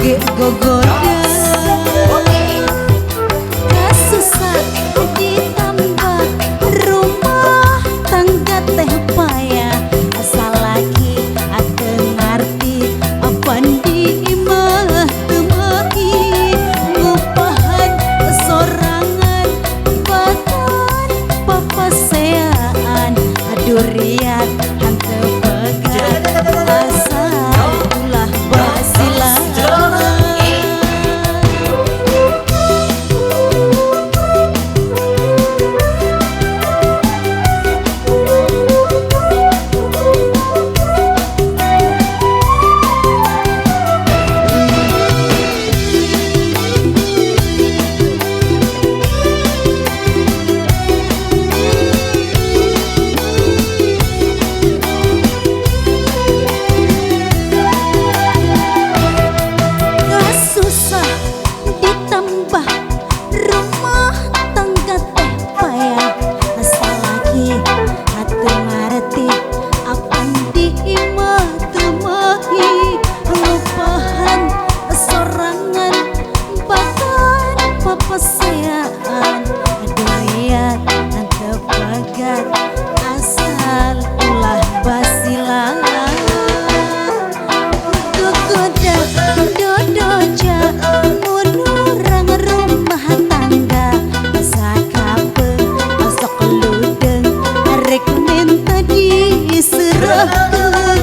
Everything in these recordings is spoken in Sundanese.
ge gogoda. Kasusah ditambah rumah tangga teh payah, asal laki teu ngarti apan di imah teu mahi, ngupahan sorangan bahkan papaseaan durian hanteu pegat asal ulah basila. Susah ditambah rumah tangga teh payah, asal laki teu ngarti apan di imah teu mahi, ngupahan sorangan bahkan papaseaan durian henteu pegat asal ulah basila. Gogoda dodoja mun urang rumah tangga, sakapeung sok ludeung arek minta diserahkeun,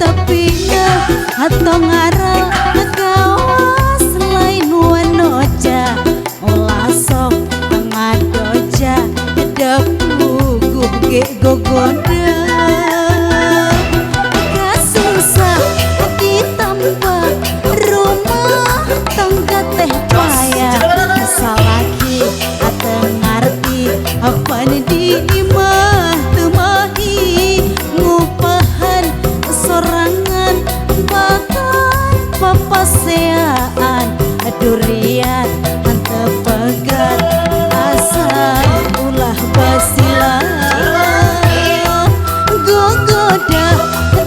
tapi atau ngarang kawas lain wanoja, ulah sok ngadoja dapuguh ge gogoda. Kasusah ditambah rumah tangga teh payah, asal laki teu ngarti apan di imah teu mahi, ngupahan sorangan bahkan papaseaan durian henteu pegat asal ulah basila. Gogoda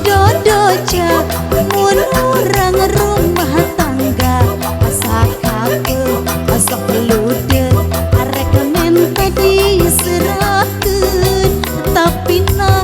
dodoja mun urang rumah tangga, sakapeung sok ludeung arek minta diserahkeun, tapi na